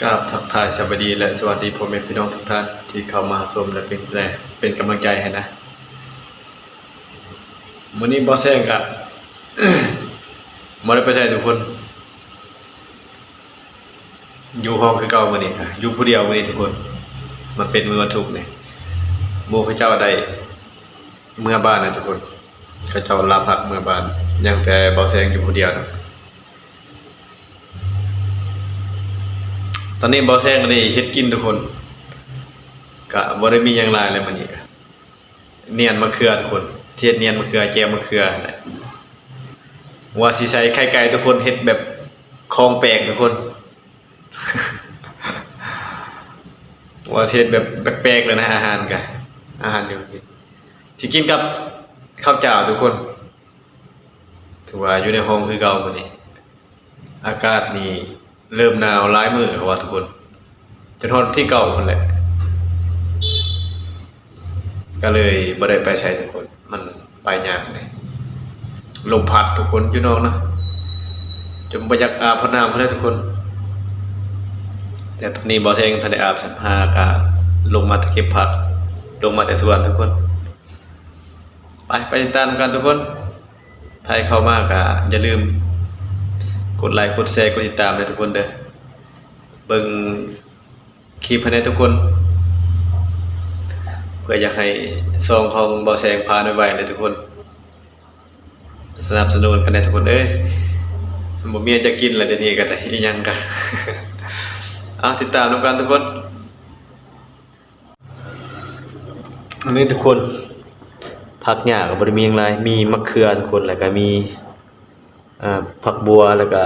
ກາບທັກທາຍສະບາຍດີ ແລະ ສະຫວັດດີພໍ່ແມ່ພີ່ນ້ອງທຸກທ່ານທີ່ເຂົ້າມາຮັບຊົມ ແລະ ເປັນແຮງ ເປັນກຳລັງໃຈໃຫ້ນະ. ມື້ນີ້ບ່າວແສງກະ ບໍ່ໄດ້ໄປໃສທຸກຄົນ ຢູ່ຫ້ອງຄືເກົ່າມື້ນີ້ ຢູ່ຜູ້ດຽວມື້ນີ້ທຸກຄົນ. ມັນເປັນມື້ວັນທຸກນີ້ ໝູ່ເຂົາເຈົ້າໄດ້ເມືອບ້ານນະທຸກຄົນ. ເຂົາເຈົ້າລາພັກເມືອບ້ານ ຍັງແຕ່ບ່າວແສງຢູ່ຜູ້ດຽວນະ. ຕອນນີ້ບ່າວແສງກະໄດ້ເຮັດກິນທຸກຄົນ ກະບໍ່ໄດ້ມີຫຍັງຫຼາຍແລ້ວມື້ນີ້ ກະໜຽນມະເຂືອທຸກຄົນ ຊິເຮັດໜຽນມະເຂືອ ແຈ່ວມະເຂືອຫັ້ນແຫຼະ. ວ່າຊິໃສ່ໄຂ່ໄກ່ທຸກຄົນ ເຮັດແບບຂອງແປກທຸກຄົນ ວ່າຊິເຮັດແບບແປກໆ ເລີຍນະ. ອາຫານກະ ອາຫານຢູ່ ຊິກິນກັບເຂົ້າຈ້າວທຸກຄົນ. ຖືວ່າຢູ່ໃນຫ້ອງຄືເກົ່າມື້ນີ້ ອາກາດນີ້ເລີ່ມໜາວຫຼາຍມື້ເຂົາວ່າທຸກຄົນ ຈົນຮອດວັນທີເກົ້າພຸ້ນແຫຼະ ກະເລີຍບໍ່ໄດ້ໄປໃສທຸກຄົນ. ມັນໄປຍາກເດ້ ລົມພັດທຸກຄົນ ຢູ່ນອກນະ ຈົນບໍ່ຢາກອາບນ້ຳພຸ້ນແຫຼະທຸກຄົນ. ແຕ່ຕອນນີ້ບ່າວແສງຍັງທັນໄດ້ອາບຊ້ຳ ຫາກະລົງມາແຕ່ເກັບຜັກ ລົງມາແຕ່ສວນທຸກຄົນ. ໄປ ໄປຕິດຕາມນຳກັນທຸກຄົນ. ໃຜເຂົ້າມາກະຢ່າລືມກົດໄລ ກົດແຊ ກົດຕິດຕາມເດີທຸກຄົນເດີ. ເບິ່ງຄລິບໃຫ້ແດ່ທຸກຄົນ ເພື່ອຢາກໃຫ້ຊ່ອງຂອງບ່າວແສງຜ່ານໄວໆ ເດີທຸກຄົນ. ສະໜັບສະໜູນກັນແດ່ທຸກຄົນເອີຍ. ບໍ່ມີຫຍັງຈະກິນລະ ດຽວນີ້ກະໄດ້ ອີ່ຫຍັງກະ ເອົາ ຕິດຕາມນຳກັນທຸກຄົນ. ນີ້ທຸກຄົນ ຜັກຫຍ້າກະບໍ່ໄດ້ມີຫຍັງຫຼາຍ ມີໝາກເຂືອທຸກຄົນ ແລ້ວກະມີ ເອີ ຜັກບົ່ວ ແລ້ວກະ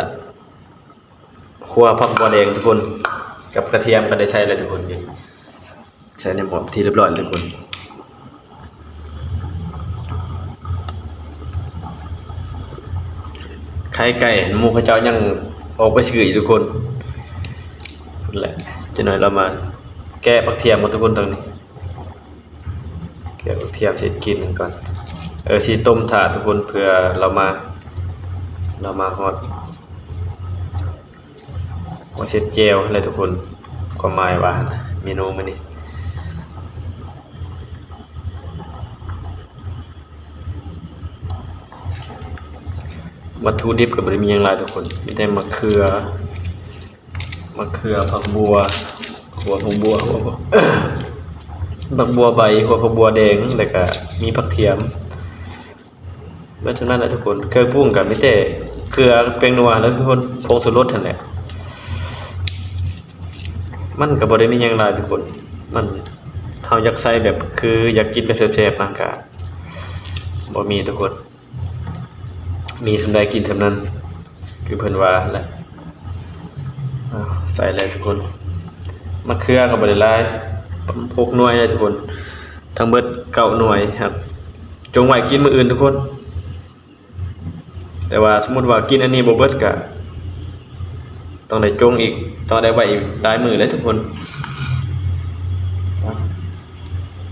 ຂົ້ວຜັກບົ່ວແດງທຸກຄົນ ກັບກະທຽມກະໄດ້ໃສ່ແລ້ວທຸກຄົນ. ນີ້ໃສ່ໃນໝໍ້ເປັນທີ່ຮຽບຮ້ອຍແລ້ວທຸກຄົນ. ໄຂ່ໄກ່ຫັ້ນ ໝູ່ເຂົາເຈົ້າຍັງອອກໄປຊື້ຢູ່ທຸກຄົນ. ພຸ້ນແຫຼະ ຈັກໜ້ອຍລາວມາແກະຜັກທຽມກ່ອນທຸກຄົນ. ຕອນນີ້ແກະຜັກທຽມຊິກິນຫັ້ນກ່ອນ ເອີ ຊິຕົ້ມຖ້າທຸກຄົນ ເພື່ອລາວມາ ລາວມາຮອດ. ມາເຮັດແຈ່ວຫັ້ນແຫຼະທຸກຄົນ ຄວາມໝາຍວ່າຫັ້ນນະ ເມນູມື້ນີ້. ວັດຖຸດິບກະບໍ່ໄດ້ມີຫຍັງຫຼາຍທຸກຄົນ ມີແຕ່ໝາກເຂືອ ໝາກເຂືອ ຜັກບົ່ວ ຫົວຜັກບົ່ວ ຫົວ ຜັກບົ່ວໃບ ຫົວຜັກບົ່ວແດງ ແລ້ວກະມີຜັກທຽມ. ເບິດເທົ່ານັ້ນແຫຼະທຸກຄົນ ເຄື່ອງປຸງກະມີແຕ່ເກືອ ແປ້ງນົວແຫຼະທຸກຄົນ ຜົງຊູລົດຫັ້ນແຫຼະ. ມັນກະບໍ່ໄດ້ມີຫຍັງຫຼາຍທຸກຄົນ ມັນ ເຮົາຢາກໃສ່ແບບ ຄືຢາກກິນແບບແຊບໆ ມັນກະບໍ່ມີທຸກຄົນ ມີສ່ຳໃດກິນສ່ຳນັ້ນ ຄືເພິ່ນວ່າຫັ້ນແຫຼະ. ເອົາ ໃສ່ແລ້ວທຸກຄົນ ໝາກເຂືອກະບໍ່ໄດ້ຫຼາຍ ຫົກໜ່ວຍເດ້ທຸກຄົນ ທັງເບິດເກົ້າໜ່ວຍ ຫາກຈົ່ງໄວ້ກິນມື້ອື່ນທຸກຄົນ. ແຕ່ວ່າສົມມຸດວ່າກິນອັນນີ້ບໍ່ເບິດກະຕ້ອງໄດ້ຈົ່ງອີກ ຕ້ອງໄດ້ໄວ້ອີກຫຼາຍມື້ເລີຍທຸກຄົນ.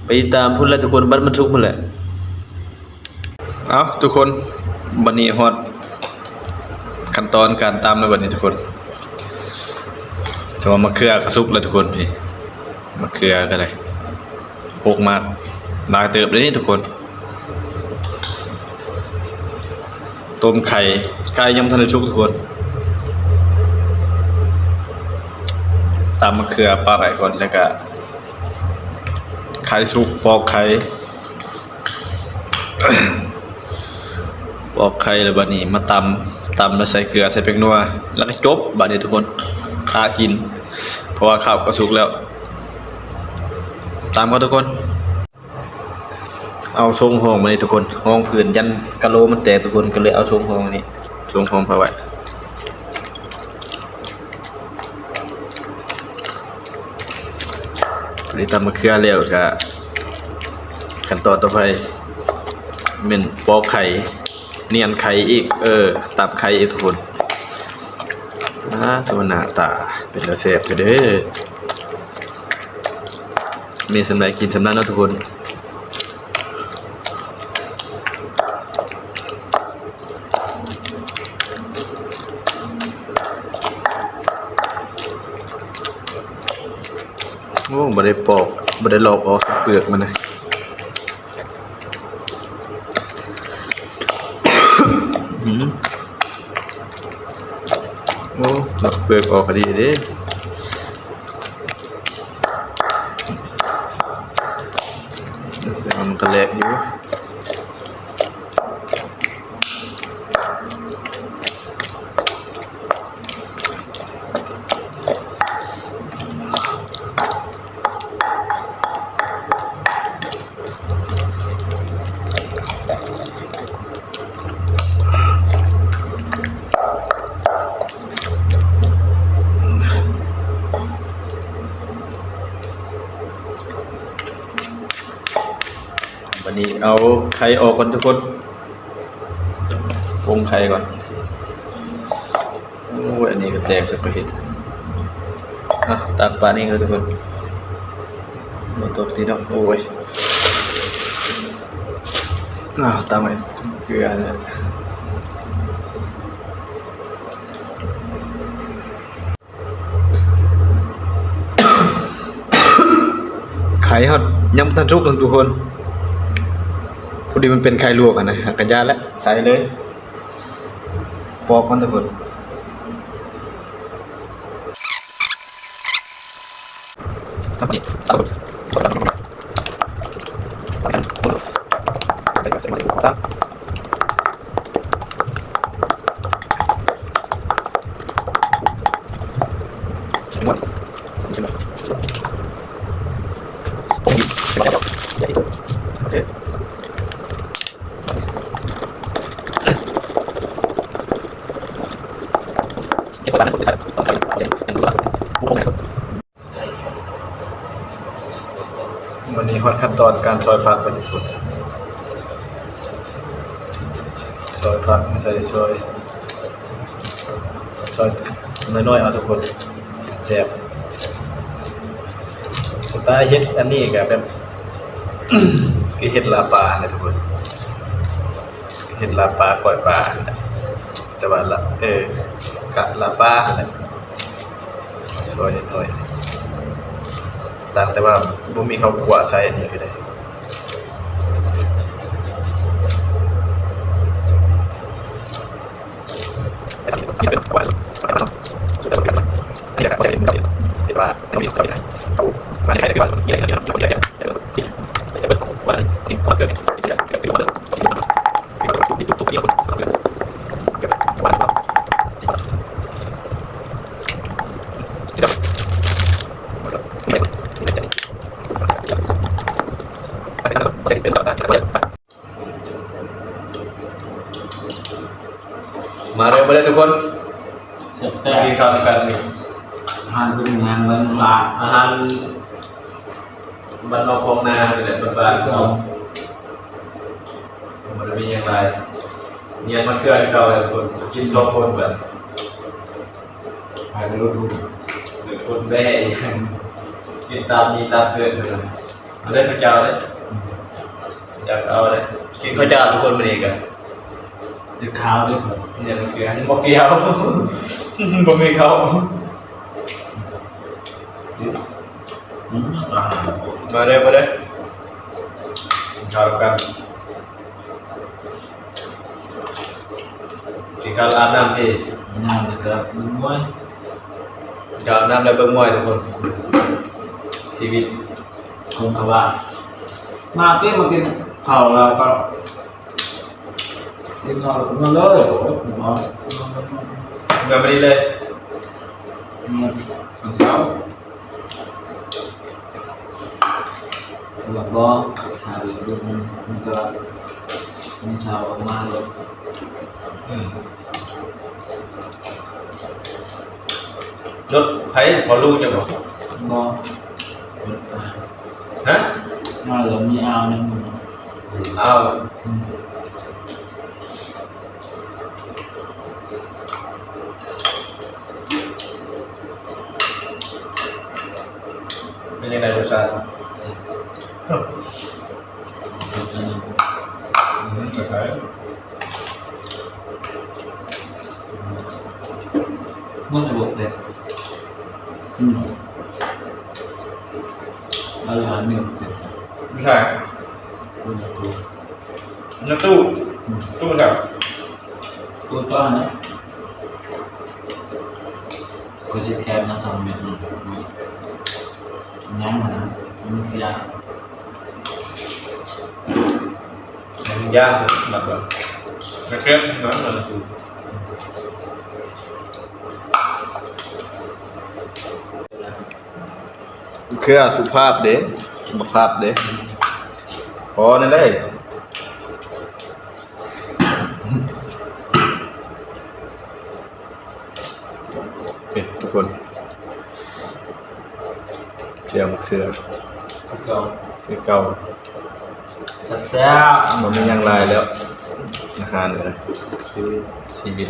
ໄປຕາມພຸ້ນແຫຼະທຸກຄົນ ບັດມັນສຸກພຸ້ນແຫຼະ. ເອົາທຸກຄົນ ບັດນີ້ຮອດຂັ້ນຕອນການຕຳແລ້ວບັດນີ້ທຸກຄົນ. ແຕ່ວ່າໝາກເຂືອກະສຸກແລ້ວທຸກຄົນ ນີ້ ໝາກເຂືອກະໄດ້ ໂຄກໝາກຫຼາຍເຕີບເດ້ນີ້ທຸກຄົນ. ຕົ້ມໄຂ່ ໄກ່ຍັງບໍ່ທັນໄດ້ສຸກທຸກຄົນ. ຕຳໝາກເຂືອປະໄວ້ກ່ອນ ແລ້ວກະໄຂ່ສຸກ ປອກໄຂ່ ປອກໄຂ່ແລ້ວບັດນີ້ມາຕຳ ຕຳແລ້ວໃສ່ເກືອ ໃສ່ແປ້ງນົວ ແລ້ວກະຈົບບັດນີ້ທຸກຄົນ. ຖ້າກິນ ເພາະວ່າເຂົ້າກະສຸກແລ້ວ. ຕຳກ່ອນທຸກຄົນ. ເອົາຊົງຮອງມານີ້ທຸກຄົນ ຮອງພື້ນ ຢ້ານກະໂຫຼມັນແຕກທຸກຄົນ ກະເລີຍເອົາຊົງຮອງນີ້ ຊົງຮອງພາໄວ້. ນີ້ຕຳໝາກເຂືອແລ້ວກະ ຂັ້ນຕອນຕໍ່ໄປແມ່ນປອກໄຂ່ ໜຽນໄຂ່ອີກ ເອີ ຕຳໄຂ່ອີກທຸກຄົນ. ອາ ໂຕ ໜ້າຕາເປັນຕາແຊບແທ້ເດີ. ມີສ່ຳໃດກິນສ່ຳນັ້ນເນາະທຸກຄົນ. ໂອ້ ບໍ່ໄດ້ປອກ ບໍ່ໄດ້ລອກອອກເປືອກມັນນະ. ອືມ ໂອ້ ເປືອກອອກກະດີເດ້ ແຕ່ວ່າມັນກະແຫຼກຢູ່. ບາດນີ້ເອົາໄຂ່ອອກກ່ອນທຸກຄົນ ປົງໄຂ່ກ່ອນ. ໂອ້ຍ ອັນນີ້ກະແຕກຊະກະເຫັດ. ອ່ະ ຕັກປານີ້ເດີທຸກຄົນ ບໍ່ຕົກຕິດດອກ. ໂອ້ຍ ອ່ະ ຕຳໃຫ້ເກືອນີ້. ໄຂ່ເຮົາຍັງບໍ່ທັນສຸກເນາະທຸກຄົນ ພໍດີມັນເປັນໄຂ່ລວກຫັ້ນນະ ກະຢ່າແຫຼະ ໃສ່ເລີຍ ປອກມັນທຸກຄົນ. ວັນນີ້ຮອດຂັ້ນຕອນການຊອຍຜັກແລ້ວທຸກຄົນ ຊອຍຜັກໃສ່ ຊອຍ ຊອຍນ້ອຍໆ ເອົາທຸກຄົນ ແຊບ. ສະໄຕເຮັດອັນນີ້ກະແບບ ຄືເຮັດລາບປາຫັ້ນແຫຼະທຸກຄົນ ເຮັດລາບປາ ກ້ອຍປາຫັ້ນແຫຼະ ແຕ່ວ່າລາ ເອີ ກະລາບປາຫັ້ນແຫຼະ ຊອຍນ້ອຍ ຕ່າງແຕ່ວ່າບໍ່ມີເຂົ້າຂົ້ວໃສ່ອັນນີ້ກະໄດ້. ມາເດີ ມາເດີທຸກຄົນ ແຊບໆ ກິນເຂົ້ານຳກັນນີ້ ອາຫານພື້ນເມືອງ ບ້ານນອກ ອາຫານບ້ານນອກຂອງນານີ້ແຫຼະ ບ້ານໆ ເຮົາ ບໍ່ໄດ້ມີຫຍັງຫຼາຍ ຮຽນມາເທື່ອເກົ່າແຫຼະທຸກຄົນ ກິນສອງຄົນແບບ ໃຜກໍຫຼຸດຫຸ່ນ ເຫຼືອຄົນແບ້ອີ່ຫຍັງ ກິນຕາມມີຕາມເກີດເທົ່ານັ້ນ. ເອົາເດີເຂົ້າເຈົ້າເດີ ຢາກເອົາເດີ ກິນເຂົ້າເຈົ້າທຸກຄົນມື້ນີ້ກະ ເດັດຂາວເດີ ຍັງບໍ່ກ່ຽວ ຍັງບໍ່ກ່ຽວ ບໍ່ມີເຂົ້າ ອືມ ອາຫານ ມາເດີ ມາເດີ ກິນເຂົ້ານຳກັນ. ກິນເຂົ້າອາບນ້ຳຕິ ອາບນ້ຳແລ້ວກະເບິ່ງມວຍ ກິນເຂົ້າອາບນ້ຳແລ້ວເບິ່ງມວຍທຸກຄົນ ຊີວິດຄົນເຂົາວ່າ ມາຕິ ມາກິນເຂົ້າແລ້ວກະກິນເຂົ້າແລ້ວກະເມືອເລີຍ ໂອ້ຍ ເມືອ ເມືອມື້ນີ້ເລີຍ ເມືອວັນເສົາ. ແລ້ວບໍ່ ຖ້າເລື່ອງມັນກະ ມັນເຊົາອອກມາໂລດ ອືມ ລົດໃຜ ພໍ່ລຸງເຈົ້າບໍ່? ບໍ່ ລົດມາ ຮະ? ມາແລ້ວມີອ່າວນຳ ອືມ ອ່າວ ອືມ. ເປັນຈັ່ງໃດລົດຊາດ? ອືມ ຄ້າຍໆ ມັນຈະບໍ່ເຜັດ ອືມ. ໃຊ່ ໃນຕູ້ ອືມ ຕູ້ແທ້ ຕູ້ເຈົ້າຫັ້ນນະ. ກໍຊິແຄບນະ ສອງເມັດນີ້ ຍັງຫັ້ນນະ ມັນຍາກ ມັນຍາກນະ ແຄບນະ. ເຄືອສຸພາບເດ້ ບໍ່ພາບເດ້ ພໍແນ່ເດ້. ເອີ ທຸກຄົນ ແຈ່ວມະເຂືອ ຄືເກົ່າ ຄືເກົ່າ ແຊບໆ ບໍ່ມີຫຍັງຫຼາຍແລ້ວ ອາຫານນີ້ນະ ຄືຊີວິດ.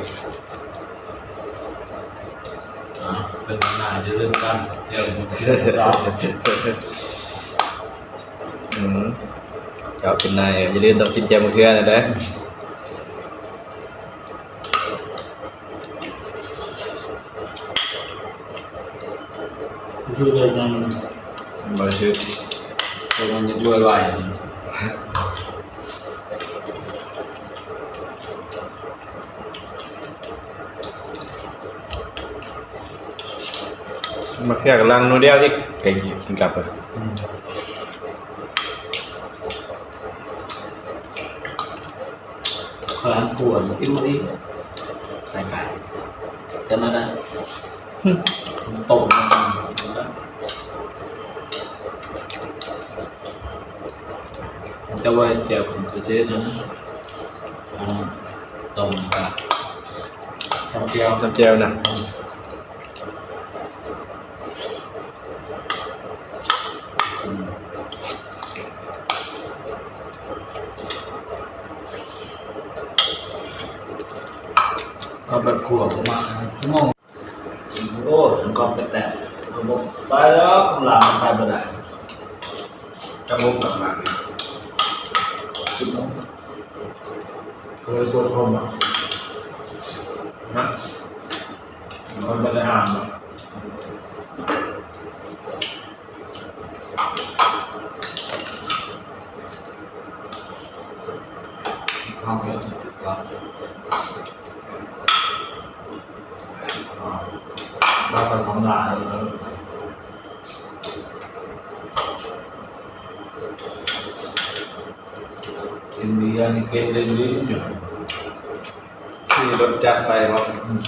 ອ່າ ເປັນນາຍຢ່າລືມກັນ ແຈ່ວມະເຂືອ ອືມ ເຈົ້າເປັນນາຍ ຢ່າລືມຕ້ອງກິນແຈ່ວມະເຂືອນະເດີ. ຄືເດີນຍັງ ບໍ່ໄດ້ຖືກ ແຕ່ມັນຍັງລວຍໄວ. ມາເຄືອກັບລັງໜ່ວຍດຽວອີກ ກໍກິນກັບເລີຍ. ອືມ. ຂ້ອຍອັນກວນກິນບໍ່ອີກ ໄກ່ໆ ຈັ່ງນັ້ນນະ ຕົ້ມ ຈະໄວ້ແຈ່ວຂອງເຂົາເຈົ້ານັ້ນ ອັນຕົ້ມກະ ຕຳແຈ່ວ ຕຳແຈ່ວນະ. ເອົາແບບຂົ້ວມາ ໂອ້ ມັນກໍໄປແຕະ ໄປແລ້ວ ກຳລັງໄປບໍ່ໄດ້ ຈັກໂມງກັບມາ ສິບໂມງ ເອີ ຕົວະຄົນນະ ນະ ມັນກໍໄດ້ອ່ານນະ. ກິນເບຍນີ້ເກັ່ງເລີຍ ຂີ່ລົດຈັກໄປເນາະ ອືມ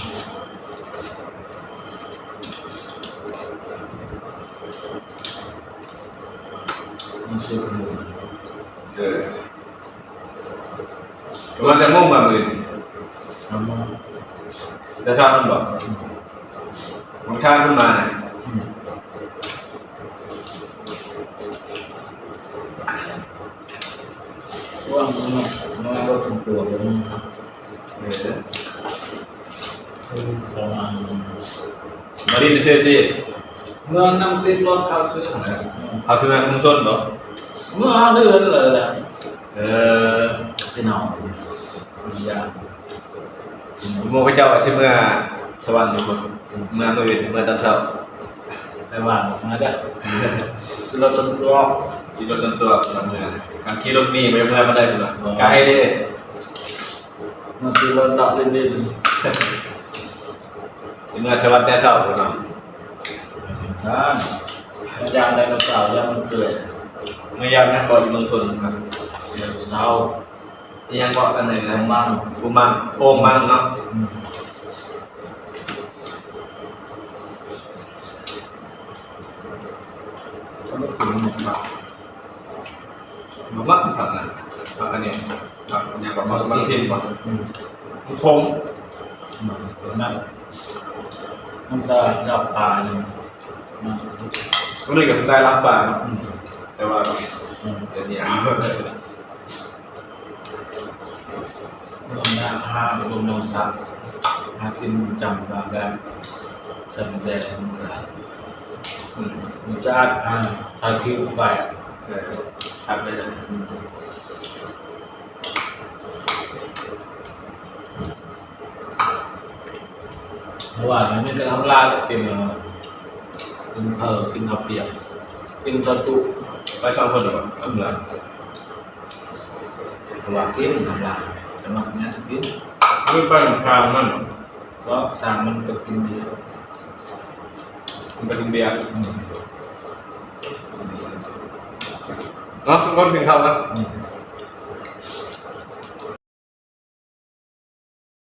ມັນສຸດເລີຍ ເອີ ມາແຕ່ໂມງມາມື້ນີ້? ສາມໂມງ ແຕ່ເຊົ້າພຸ້ນບໍ? ອືມ ວັນຄານພຸ້ນມານະ? ອືມ ວ່າງເນາະ ມາລົດສ່ວນຕົວເພິ່ນ ເອີ ເອີ ປະມານ ມາຫຼິ້ນຊື່ໆ ເມືອງນຳຕິດລົດເຂົ້າຊື່ຫັ້ນແຫຼະ ເຂົ້າຊື່ເມືອງຊຸມຊົນບໍ? ເມືອງເດືອນເລີຍແຫຼະ ເອີ ພີ່ນ້ອງ ຢ່າງ ໝູ່ເຂົາເຈົ້າວ່າຊິເມືອສະຫວັນຢູ່ພຸ້ນ ເມືອມື້ອື່ນ ເມືອຕອນເຊົ້າ ໄປຫວ່ານອອກມາເດີ້ ຂີ່ລົດສ່ວນຕົວ ຂີ່ລົດສ່ວນຕົວເມືອ ຄັນຂີ່ລົດມີບໍ່ໄດ້ເມືອປານໃດພຸ້ນນະ ໄກເດ້ ມັນຄືວ່າດັບຫຼິ້ນໆ ຊິເມືອສະຫວັນແຕ່ເຊົ້າພຸ້ນເນາະ ທ່ານ ຢ້ານໄດໂນເສົາ ຢ້ານມັນເປື່ອຍ ເມືອຢ້ານຫຍັງເກາະຢູ່ເມືອງຊົນນະ ໄດໂນເສົາ ອີຫຍັງເກາະ ອັນນີ້ນະ ມັງ ປູມັງ ໂອ່ງມັງເນາະ ອືມ. ບໍ່ມັກຜັກນະ ຜັກອັນນີ້ ຜັກຫຍັງກໍ ໝາກ ໝາກທິ່ນບໍ? ອືມ ມັນຂົມ ອືມ ຕົວນັ້ນ ມັນຈະລາບປາຢູ່ ມັນ ອັນນີ້ກໍສະໄຕລາບປາເນາະ ອືມ ແຕ່ວ່າ ອືມ ດຽວນີ້ ເຮົາ ເຮົາຫາລົມນອນຊັບ ຫາກິນຈຳປາແບບຈຳແດດທຳມະຊາດ ອືມ ມັນຈະອາດ ອ່າ ຖ່າຍຄລິບໄປ ເອີ ຄັກເລີຍ ອືມ ເພາະວ່າມັນມີແຕ່ທຳລາຍ ເຕັມເລີຍ ກິນເຂົ້າ ກິນເຂົ້າປຽກ. ກິນຕໍ່ຕູ້ ໄປສອງຄົນເນາະ ທຳລາຍ ເພາະວ່າກິນທຳລາຍ ສະໝັກຫຍັງກິນ ມີໄປສາມມັນ ເພາະສາມມັນກໍກິນເບຍ ມັນກໍກິນເບຍ ອືມ ເນາະ ທຸກຄົນກິນເຂົ້ານະ ອືມ.